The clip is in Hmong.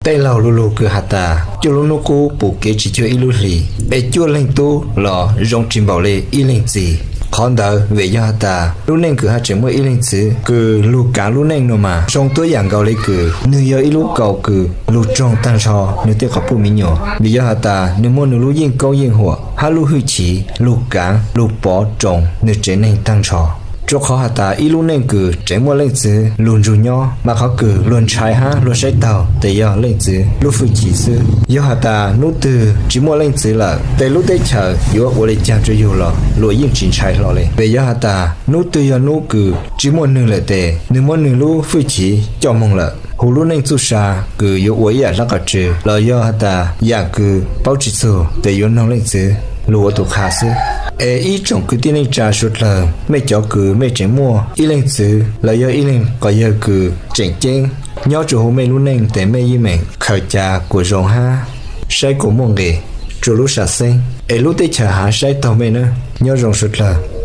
Tej laug lu lug kws has tas cuaj lub nub qub pum kev tsis cuag ib lub hlis, es cuaj leeg tub los zoo tsis npaum le ib leeg txiv. Qhov ntawd vim yog has tas lub neej kws haj tseem muaj ib leeg txwv kws lug kaav lub neej nuav mas zoo tuab yaam nkaus le kws nwg yog ib lub kaus kws lug tsoog taag nrho nwg tej quas puj miv nyuas, vim yog has tas nwg muaj nwg lub yeej koob yeej huam hab lub hwj chiv lug kaav lug pov roos nwg tsev neeg taag nrho. Rua qhov has tas ib lub neej kws tseem muaj leej txwv lug nrug nyob mas qhov kws luag ntshai hab luag saib taug tes yog leej txwv lub hwj chiv xwb. Yog has tas nub twg tsis muaj leej txwv lawm, tes lub teb chaws yuav ua le caag rua yug los luag yeej tsis ntshai hlo le. Vim yog has tas nub twg yog nub kws tsis muaj nwg lawm tes nwg muab nwg lub hwj chiv coj moog lawm. Hu lub neej txuj sa kws yuav ua ib yaam dlaab qhov tswv los yog has tas yaam kws paub tsis txug tes yuav noog leej txwv lug ua tus qha xwb. Es ib tsoom kwv tij neej tsa suav dlawg, mej cov kws mej tseem muaj ib leej txwv los yog ib leeg quas yawg kws tseem ceeb nyob rua huv mej lub neej tes mej yeej meem khaws ca kuas zoo hab saib kuas muaj nqis rua lub sam xeeb es lub teb chaws haav saib taug mej nawb. Nyob zoo suav dlawg.